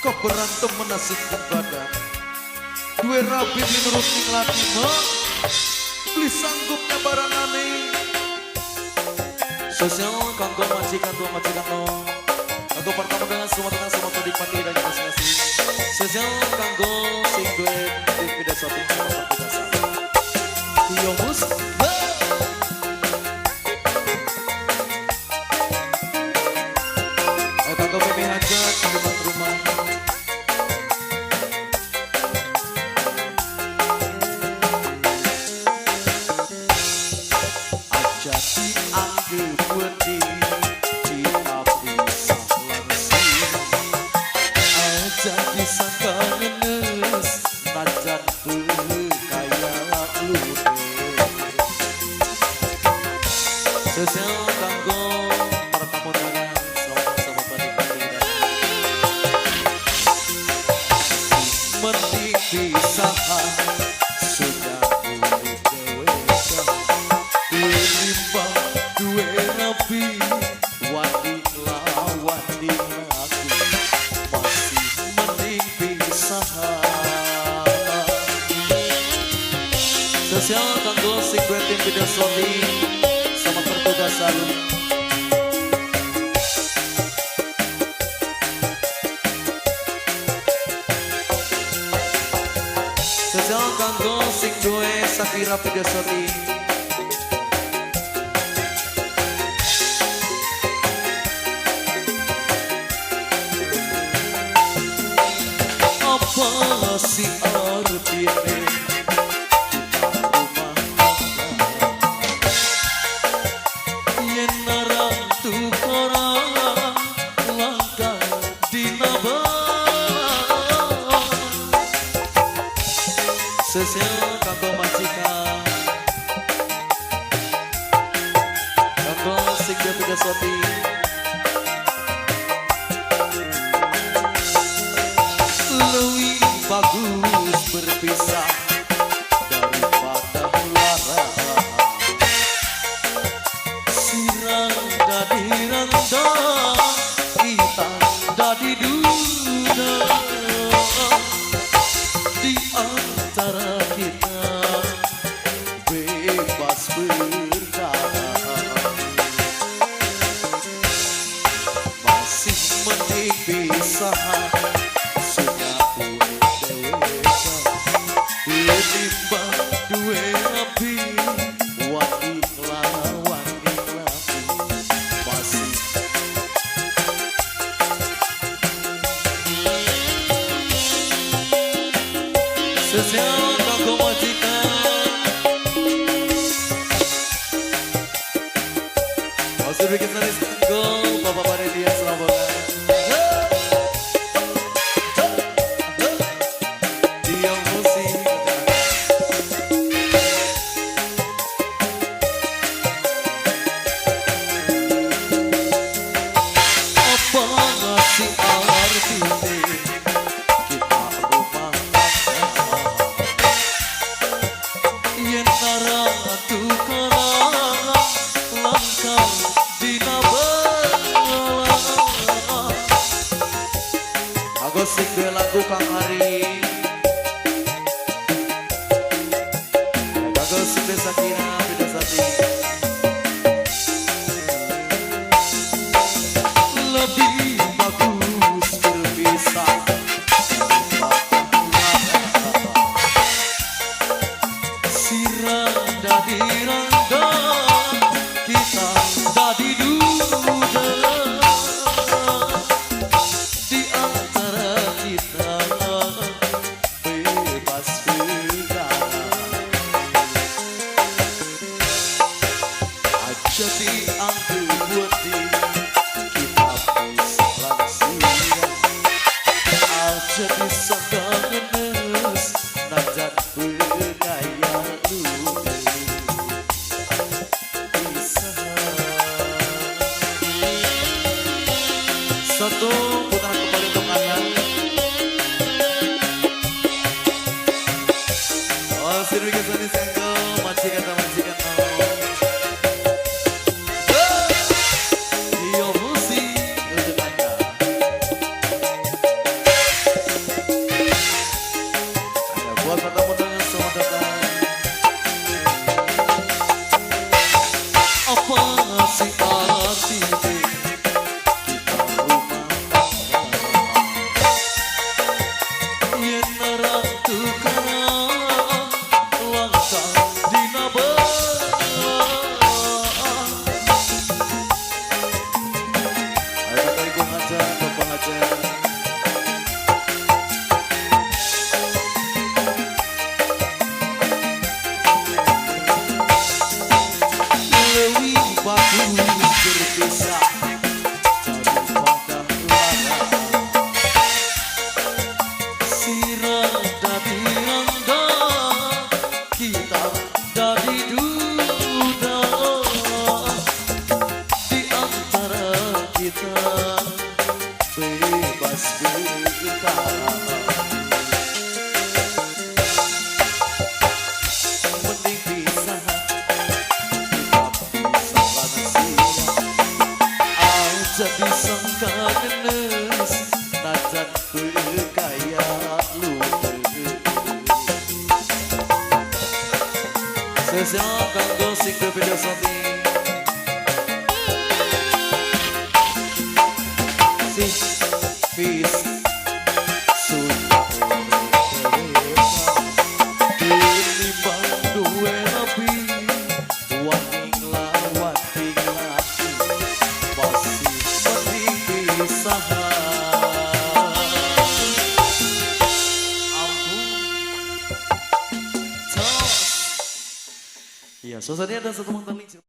Kok berantem menasib badan. Duwe rabi menurut ning laki mah. Beli sanggup nyabaranane. Sosial kanggo majikan tua majikan no. Kanggo pertama dengan semua tenang semua nikmati dan masing-masing. Sosial kanggo sing duwe tim video shopping sama pertugasan. Yo mus. Kanggo Mimi Hajat di rumah. Aja dianggep wedi kita pisah langsung. Aja disangka ngenes najan kaya ludes. Sosial kanggo para tamu undangan sama-sama menikmati dan mending pisah sudah urip dhewekan. Duwe limbang duwe rabi wani nglawan aku masih mending pisah. Sosial kanggo sing duwe tim video shooting sama pertugasan. Sosial kanggo sing duwe Sakira video shooting. Apa sih artine kita rumah tangga yen aran tukaran langkah dina balan. Sosial kanggo majikan kanggo sing duwe video shooting. Lebih bagus berpisah daripada lara. Sirang dadi randa, kita dadi duda. Di antara kita bebas berkata. Masih mending pisah sudah urip dhewekan. Duwe timbang duwe rabi wani nglawan nglapi masih. Sosial kanggo majikan. Masih bikin sanis kanggo Bapak Panitia Surabaya. Dia musik. Apa sih artine kita rumah tangga yen aran tukaran langkah dina belah. Aku sing duwe lagu Kang Ari. Kanggo sing duwe Sakira Beda Sati. Lebih bagus berpisah daripada lara. Sirang dadi randa, kita dadi duda. Di antara kita bebas berkata. Aja dianggep wedi kita pisah langsung. Aja disangka ngenes najan kaya ludes. Pisah. Satu putaran kembali untuk Anda. Oh, sini bikin sani senggo, majikan majikan oh. Iyo musik untuk Anda. Hajat, Bapak Hajat. Leuwih bagus berpisah daripada lara. Sira dadi rondo, kita dadi duda. Di antara kita bebas berkata. Mending pisah, kita pisah lan sira. Aja disangka ngenes, najan kaya ludes. Spesial kanggo sing video syuting. Si Fis sudah tinimbang duwe nabi wani nglawan ing laki, masih mending pisahan. Ampun. Tos. Iya, suasananya ada satu mantan.